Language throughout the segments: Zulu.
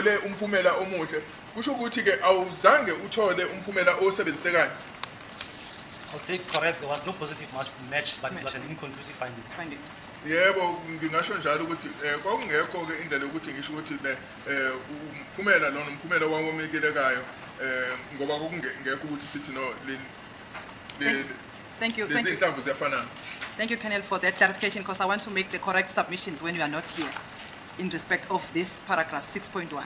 uthole umphumela omuhle, kusho ukuthi ke awuzange uthole umphumela osebenzisekayo. I would say correct, there was no positive match, but it was an inconclusive findings. Findings. Yebo, ngingasho njalo ukuthi kwakungekho ke indlela yokuthi ngisho ukuthi le umphumela lona umphumela wamukelekayo ngoba kwakungekho ukuthi sithi no Thank you, lezi thank you. zinhlamvu ziyafanana. Thank you, Colonel, for that clarification, because I want to make the correct submissions when you are not here in respect of this paragraph 6.1.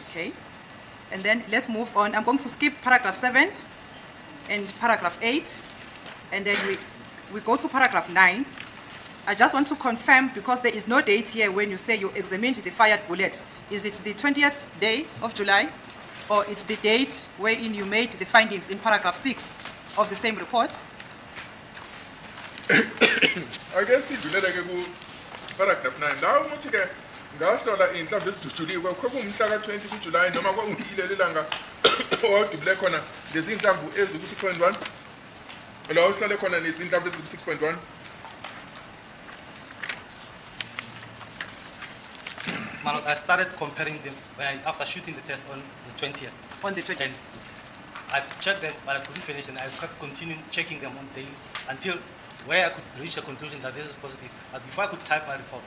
Okay? And then let's move on. I'm going to skip paragraph 7 and paragraph 8, and then we go to paragraph 9. I just want to confirm, because there is no date here when you say you examined the fired bullets. Is it the 20th day of July, or it's the date wherein you made the findings in paragraph 6 of the same report? Ake sidlulele ke ku paragraph 9 la ukuthi ke ngahlola inhlamvu ezidutshuliwe kwakuwumhla ka-20 kuJulayi noma kwakuyileli langa owadubule khona lezi nhlamvu eziku-6.1, la uhlale khona nezinhlamvu eziku-6.1. My lord, I started comparing them after shooting the test on the 20th. On the 20th. And I checked them, but I couldn't finish, and I kept continuing checking them on daily until where I could reach a conclusion that this is positive. But before I could type my report,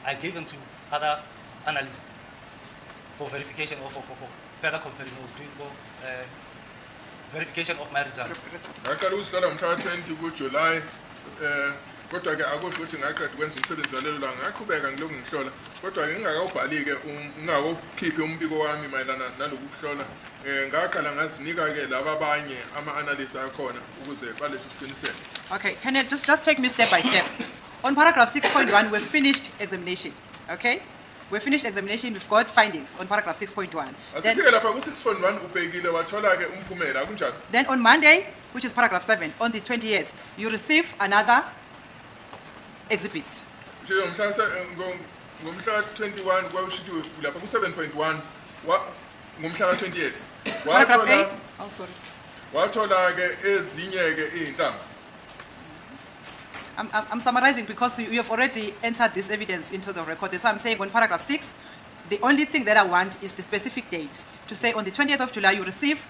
I gave them to other analysts for verification or for further comparison or doing more verification of my results. Ngaqala ukuzihlola ngomhla ka-20 kuJulayi, kodwa-ke akusho ukuthi ngaqeda ukwenza umsebenzi walelo langa. Ngaqhubeka ngilokhu ngihlola, kodwa-ke ngingakawubhali-ke ngingakawukhiphi umbiko wami mayelana naloku kuhlola. Ngaqala ngazinika-ke laba abanye ama-analyst akhona ukuze balethe isiqiniseko. Okay, Colonel, just take me step by step. On paragraph 6.1, we've finished examination, okay? We've finished examination, we've got findings on paragraph 6.1. Then, Asithi-ke lapha ku-6.1 ubhekile wathola-ke umphumela, akunjalo? then on Monday, which is paragraph 7, on the 20th, you receive another exhibit. Nje ngomhla ka-21 kwawushiwo lapha ku-7.1 ngomhla ka-20th Paragraph wathola 8, oh, sorry. wathola-ke ezinye-ke iy'nhlamvu. I'm summarizing because you have already entered this evidence into the record. That's why I'm saying on paragraph 6, the only thing that I want is the specific date to say on the 20th of July you receive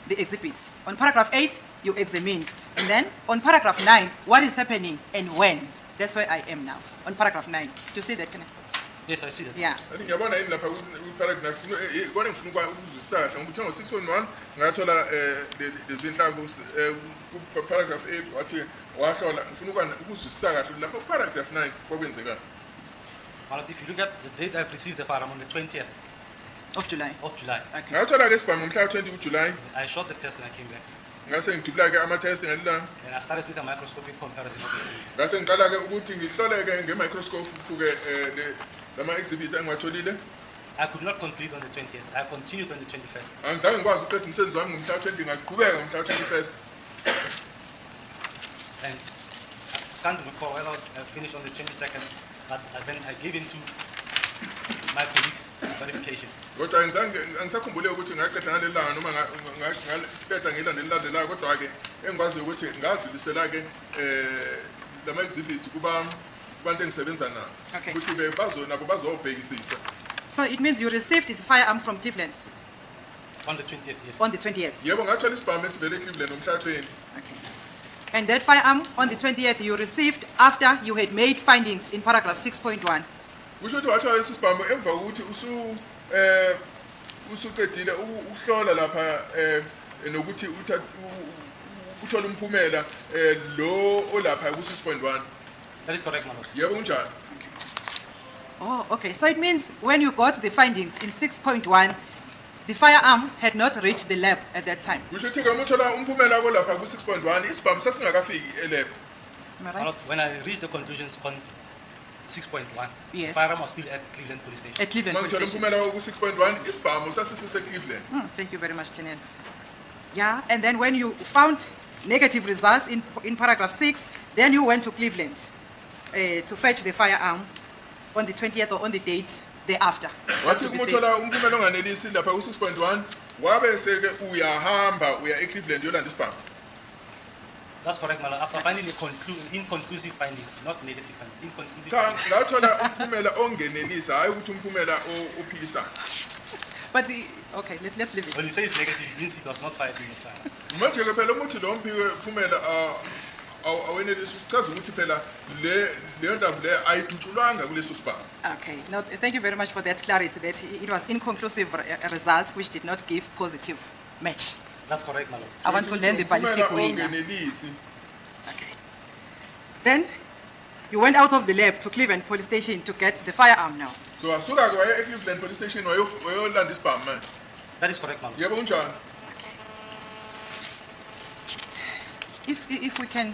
the exhibits. On paragraph 8, you examined. And then on paragraph 9, what is happening and when? That's where I am now, on paragraph 9. Do you see that? Can I? Yes, I see that. Yeah. Athi ngiyabona yini lapha ku-paragraph ikona ngifuna ukuzwisisa kahle ngoba uthe ngo-6.1 ngathola lezi nhlamvu ku-paragraph 8 wathi wahlola. Ngifuna ukuzwisisa kahle ukuthi lapha ku-paragraph 9 kwakwenzekani. My lord, if you look at the date I've received the firearm on the 20th Of July. of July, Okay. Ngathola-ke isibhamu ngomhla ka-20 kuJulayi. I shot the test when I came back. Ngase ngidubula-ke ama-test ngalelanga. And I started with a microscopic comparison of the exhibits. Ngase ngiqala-ke ukuthi ngihlole-ke nge-microscope-ke lama-exhibit engiwatholile. I could not complete on the 20th. I continued on the 21st. Angizange ngikwazi ukuqeda umsebenzi wami ngomhla ka-20, ngaqhubeka ngomhla ka-21st. And I can't recall whether I finished on the 22nd, but then I gave in to my colleagues for verification. Kodwa angizange angisakhumbule ukuthi ngaqeda ngaleli langa noma ngaqeda ngelanga elilandelayo, kodwa-ke engikwaziyo ukuthi ngadlulisela-ke lama-exhibits kuba kubantu engisebenza nabo ukuthi bazo nabo bazobhekisisa. So it means you received the firearm from Cleveland On the 20th, yes. on the 20th. Yebo, ngathola isibhamu esivele eCleveland ngomhla 20. Okay. And that firearm on the 20th you received after you had made findings in paragraph 6.1. Kusho ukuthi wathola lesi sibhamu emva kokuthi usuqedile ukuhlola lapha nokuthi uthole umphumela lo olapha ku-6.1. That is correct, my lord. Yebo, kunjalo. Oh, okay. So it means when you got the findings in 6.1, the firearm had not reached the lab at that time. Kusho ukuthi-ke uma uthola umphumela kolapha ku-6.1 isibhamu sasingakafiki e-lab. Am I My right? lord, when I reached the conclusions on 6.1, Yes. the firearm was still at Cleveland Police Station. At Cleveland Uma Police ngithola Station. umphumela ku-6.1 isibhamu sasisese-Cleveland. Thank you very much, Kenel. Yeah, and then when you found negative results in paragraph 6, then you went to Cleveland to fetch the firearm on the 20th or on the date thereafter. Just Wathi to be uma safe. uthola umphumela onganelisi lapha ku-6.1 wabe seke uyahamba uya eCleveland uyolanda isibhamu. That's correct, my lord. After finding the inconclusive findings, not negative findings, inconclusive Cha, findings. ngathola umphumela ongenelisa, hhayi ukuthi umphumela ophikisayo. But, okay, let's leave it. When you say it's negative, it means it was not fired in the fire. Manje-ke phela uma uthi lowo mphumela awenelisi, kuchaza ukuthi phela le leyo nhlamvu leyo ayidutshulwanga kuleso sibhamu. Okay, no, thank you very much for that clarity, that it was inconclusive results which did not give positive match. That's correct, my lord. I want to learn the ballistic Umphumela way now. ongenelisi. Okay. Then you went out of the lab to Cleveland Police Station to get the firearm now. So wasuka-ke waya e-Cleveland Police Station wayolanda isibhamu manje. That is correct, my lord. Yebo, kunjalo. Okay. If we can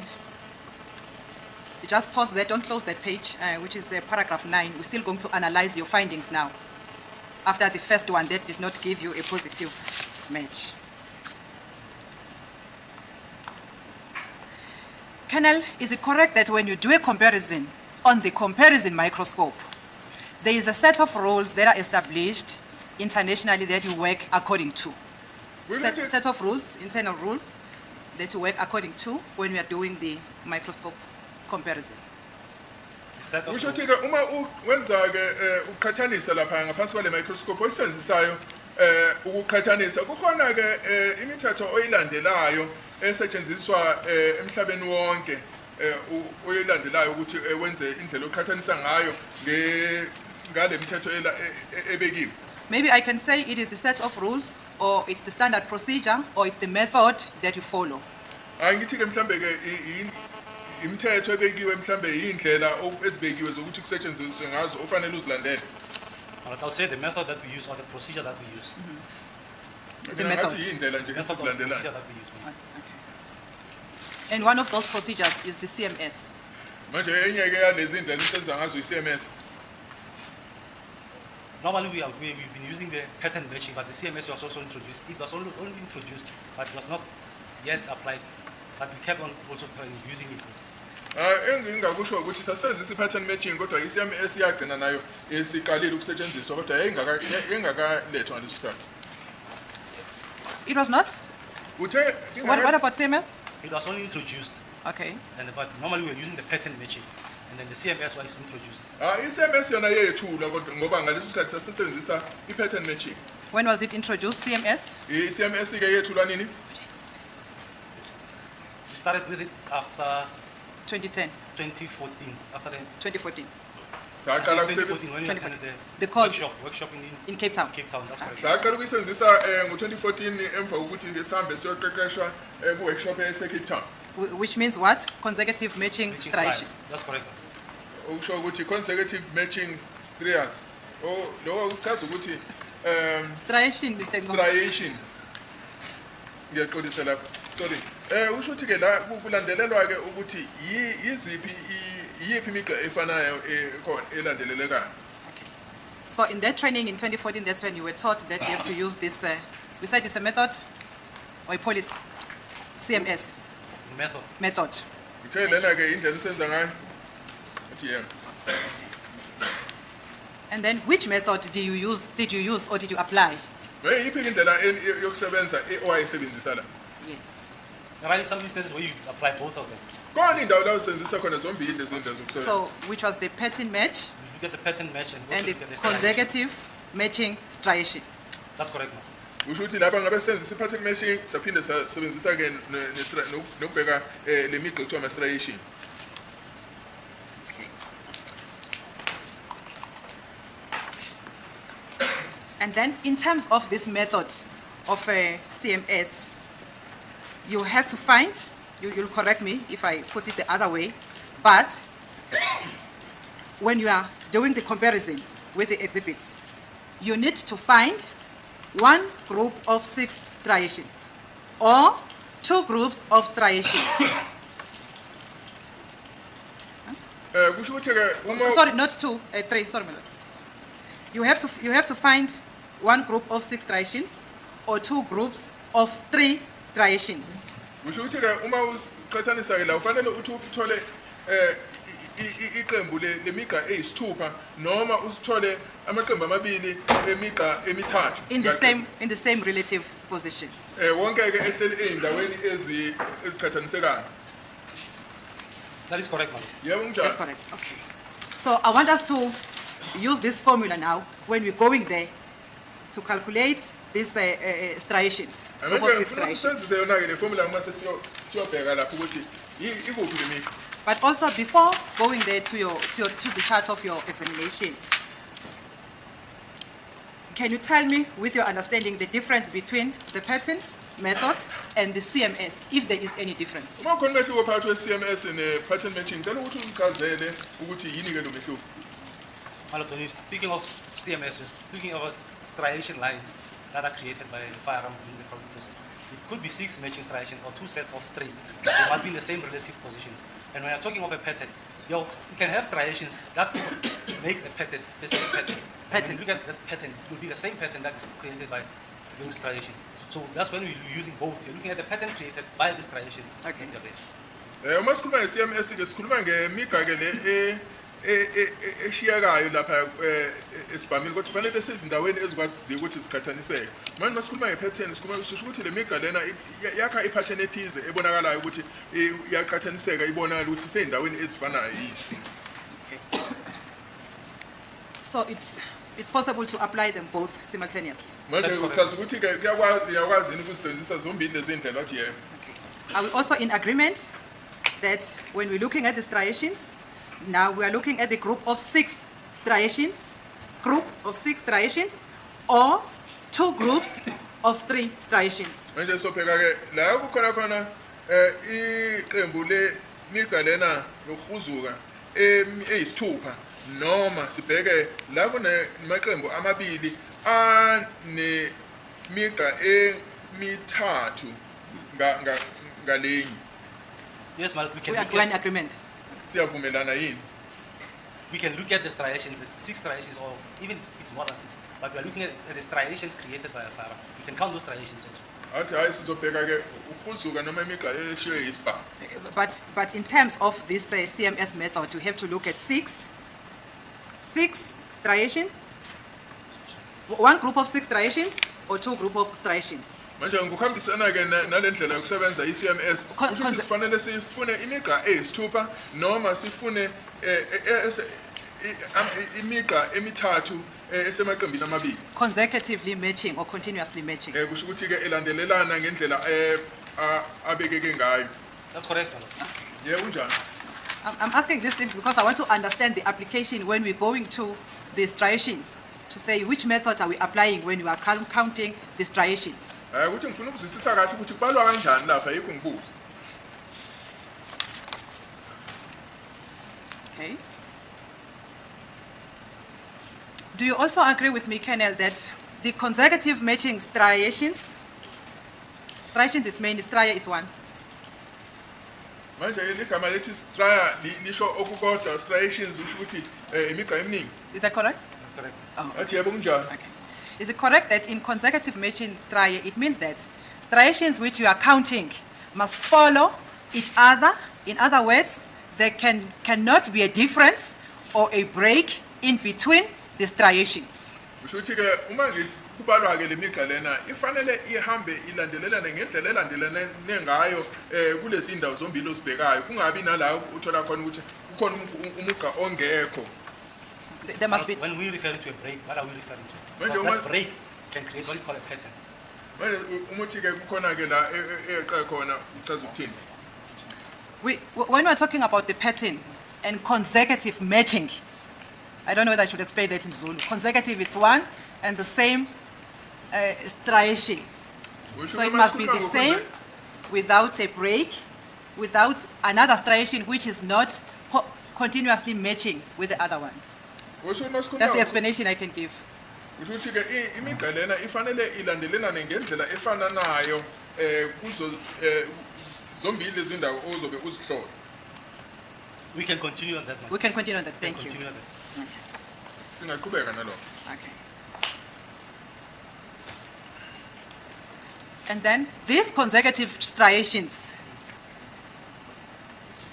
just pause there, don't close that page, which is paragraph 9. We're still going to analyze your findings now, after the first one that did not give you a positive match. Colonel, is it correct that when you do a comparison on the comparison microscope, there is a set of rules that are established internationally that you work according to? Kuyukuthi- Set of rules, internal rules that you work according to when we are doing the microscope comparison. The set of Kusho rules. ukuthi-ke uma wenza-ke uqhathanisa lapha ngaphansi kwale microscope oyisebenzisayo ukuqhathanisa, kukhona-ke imithetho oyilandelayo esetshenziswa emhlabeni wonke oyilandelayo ukuthi wenze indlela oqhathanisa ngayo ngale mithetho ebekiwe. Maybe I can say it is the set of rules, or it's the standard procedure, or it's the method that you follow. Hayi, ngithi-ke mhlambe-ke imithetho ebekiwe, mhlambe iy'ndlela ezibekiwe zokuthi kusetshenziswe ngazo ofanele uzilandele. My lord, I'll say the method that we use or the procedure that we use. The Mina ngathi method. iy'ndlela nje Method or esizilandelayo. procedure that we use, my lord. Okay. And one of those procedures is the CMS. Manje enye-ke yalezi ndlela esenza ngazo i-CMS. Normally we've been using the pattern matching, but the CMS was also introduced. It was only introduced, but it was not yet applied. But we kept on also trying using it. Ah, engingakusho ukuthi sasebenzisa i-pattern matching, kodwa i-CMS yagcina nayo isiqalile ukusetshenziswa, kodwa yayingakalethwa ngaleso sikhathi. It was not? Uthe What about CMS? It was only introduced, Okay. and but normally we were using the pattern matching, and then the CMS was introduced. Ah, i-CMS yona yethulwa, kodwa ngoba ngaleso sikhathi sasebenzisa i-pattern matching. When was it introduced, CMS? I-CMS ke yethulwa nini? We started with it after 2010, 2014, after the 2014, Saqala ukusebenzisa 2014 when we 2014. attended The the course. workshop in in Cape Town. Cape Town. That's correct. Saqala ukuyisebenzisa ngo-2014 emva kokuthi ke sihambe siyoqeqeshwa ku-workshop ese-Cape Town. Which means what? Consecutive matching Matching striations. styles. That's correct. Okusho ukuthi consecutive matching strias. Oh, lokho kuchaza ukuthi Striation, Mr. Ngoma. Striation, ngiyaxolisa lapho, sorry. Usho ukuthi ke la kulandelelwa ke ukuthi yiziphi iyiphi imigqa efanayo ekhona elandelelekayo. Okay. So in that training in 2014, that's when you were taught that you have to use this, we said it's a method or a policy? CMS Method. Method. Ngithe lena ke indlela esenza ngayo, uthi yebo. And then which method do you use, did you use or did you apply? Yiphi indlela yokusebenza owayisebenzisa la? Yes. There are some instances where you apply both of them. Khona indawo la usebenzisa khona zombili lezi ndlela zokusebenza. So which was the pattern match You look at the pattern match and also and the look at the striation. consecutive matching striation. That's correct, ma'am. Kusho ukuthi lapha ngabe sisebenzisa i-pattern matching, saphinde sasebenzisa ke nokubheka le migqa ekuthiwa ama-striation. Okay. And then in terms of this method of CMS, you have to find, you'll correct me if I put it the other way, but when you are doing the comparison with the exhibits, you need to find one group of six striations or two groups of striations. Kusho ukuthi ke uma Sorry, not two, three, sorry, my lord. You have to find one group of six striations or two groups of three striations. Kusho ukuthi ke uma uqhathanisa ke la ufanele uthi uthole iqembu lemigqa eyisithupha noma usithole amaqembu amabili emigqa emithathu. In the same relative position. Wonke ke ehleli ey'ndaweni eziqhathanisekayo. That is correct, my lord. Yebo That's kunjalo. correct. Okay. So I want us to use this formula now when we're going there to calculate these striations, group of Manje six ngifuna ukuthi striations. sisebenzise yona-ke le formula uma siyobheka lapho ukuthi ikuphi le migqa. But also before going there to the chart of your examination, can you tell me, with your understanding, the difference between the pattern method and the CMS, if there is any difference? Uma kukhona umehluko phakathi kwe-CMS ne-pattern matching, ngicela ukuthi ungichazele ukuthi yini-ke lo mehluko. My lord, when you're speaking of CMS, you're speaking about striation lines that are created by the firearm during the following process. It could be six matching striations or two sets of three. They must be in the same relative positions. And when you're talking of a pattern, you can have striations that makes a pattern, specific pattern. And Pattern. when you look at that pattern, it will be the same pattern that is created by those striations. So that's when we're using both. You're looking at the pattern created by the striations. Okay. You're there. Uma sikhuluma nge-CMS ke sikhuluma ngemigqa-ke le eshiyekayo lapha esibhamini kodwa kufanele besezindaweni ezikwaziyo ukuthi ziqhathaniseke. Manje uma sikhuluma nge-pattern sikhuluma sisho ukuthi le migqa lena yakha i-pattern ethize ebonakalayo ukuthi iyaqhathaniseka ibonakala ukuthi isey'ndaweni ezifanayo yini. So it's possible to apply them both simultaneously. Manje That's correct. uchaza ukuthi-ke uyakwazi yini ukuzisebenzisa zombili lezi ndlela wathi yebo. Okay. Are we also in agreement that when we're looking at the striations, now we are looking at the group of six striations, group of six striations, or two groups of three striations? Manje sobheka-ke la kukhona khona iqembu lemigqa lena yokuhuzuka eyisithupha noma sibheke la kunemaqembu amabili anemigqa emithathu ngalinye. Yes, my lord, we can We are look we are in at, agreement. Siyavumelana yini? we can look at the striations, the six striations, or even if it's more than six, but we are looking at the striations created by a firearm. We can count those striations also. Athi hhayi sizobheka-ke ukuhuzuka noma imigqa eshiywe yisibhamu. But in terms of this CMS method, we have to look at six striations, one group of six striations or two group of striations. Manje ngokuhambisana-ke nale ndlela yokusebenza i-CMS kusho ukuthi sifanele sifune imigqa eyisithupha noma sifune imigqa emithathu esemaqembini amabili. Consecutively matching or continuously matching. Kusho ukuthi-ke elandelelana ngendlela abekeke ngayo. That's correct, my lord. Yebo kunjalo. I'm asking these things because I want to understand the application when we're going to the striations, to say which method are we applying when we are counting the striations. Ukuthi ngifuna ukuzwisisa kahle ukuthi kubalwa kanjani lapha yikho ngibuza. Okay. Do you also agree with me, Colonel, that the consecutive matching striations, striations is many, stria is one, Manje-ke ligama lethi stria lisho okukodwa, striations usho ukuthi imigqa eminingi. Is that correct? That's correct. Athi yebo kunjalo. Okay. Is it correct that in consecutive matching striae, it means that striations which you are counting must follow each other? In other words, there cannot be a difference or a break in between the striations. Kusho ukuthi-ke uma ngithi kubalwa-ke le migqa lena ifanele ihambe ilandelelane ngendlela elandelane ngayo kulezi ndawo zombili ozibhekayo kungabi nala uthola khona ukuthi kukhona umugqa ongekho. There must be, When we referring to a break, what are we referring to? When Because you that want- break can create what you call a pattern. Manje uma uthi-ke kukhona-ke la eyeqe khona uchaza ukuthini? When we're talking about the pattern and consecutive matching, I don't know whether I should explain that in Zulu. Consecutive, it's one and the same striation. Kusho So it uma must be sikhuluma the same without a break, without another striation which is not continuously matching with the other one. Kusho uma sikhuluma That's the explanation I can give. kusho ukuthi-ke imigqa lena ifanele ilandelelane ngendlela efananayo kuzo zombili lezi ndawo ozobe uzihlola. We can continue on that, my We lord. can continue on that. We can Thank you. continue on that. Okay. Singaqhubeka nalokho. Okay. And then these consecutive striations,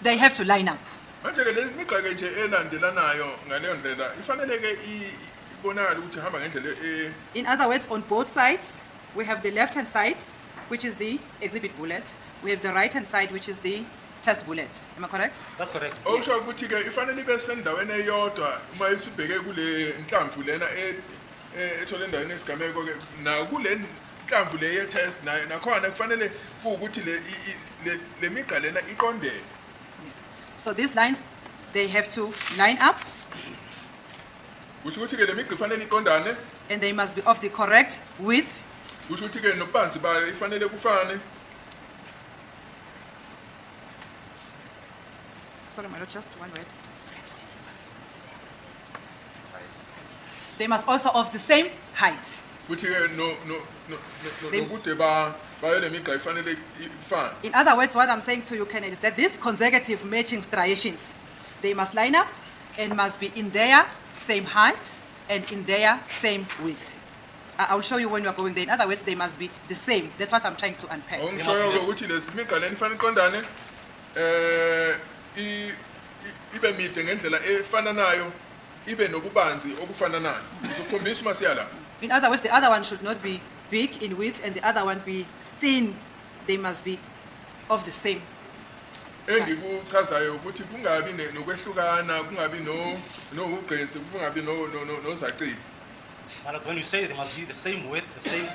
they have to line up. Manje-ke le migqa-ke nje elandelanayo ngaleyo ndlela ifanele-ke ibonakale ukuthi ihamba ngendlela In other words, on both sides, we have the left-hand side, which is the exhibit bullet. We have the right-hand side, which is the test bullet. Am I correct? That's correct. Okusho ukuthi-ke ifanele ibe sendaweni eyodwa uma isibheke kule nhlamvu lena ethole endaweni yesigameko-ke nakule nhlamvu le ye-test nayo nakhona kufanele kuwukuthi le migqa lena iqondene. So these lines, they have to line up Kusho ukuthi-ke le migqa ifanele iqondane. And they must be of the correct width. Kusho ukuthi-ke nobubanzi bayo ifanele kufane. Sorry, my lord, just one word. They must also of the same height. Futhi-ke nobude bayo le migqa ifanele ifane. In other words, what I'm saying to you, Kenneth, is that these consecutive matching striations, they must line up and must be in their same height and in their same width. I will show you when we are going there. In other words, they must be the same. That's what I'm trying to unpack. Okushoyo-ke ukuthi lezi migqa lena ifanele iqondane ibe mide ngendlela efananayo ibe nobubanzi obufananayo. Ngizokukhombisa uma siya lapho. In other words, the other one should not be big in width and the other one be thin. They must be of the same size. Engikuchazayo ukuthi kungabi nokwehlukana kungabi nowugqinsi kungabi nozacile. My lord, when you say they must be the same width, the same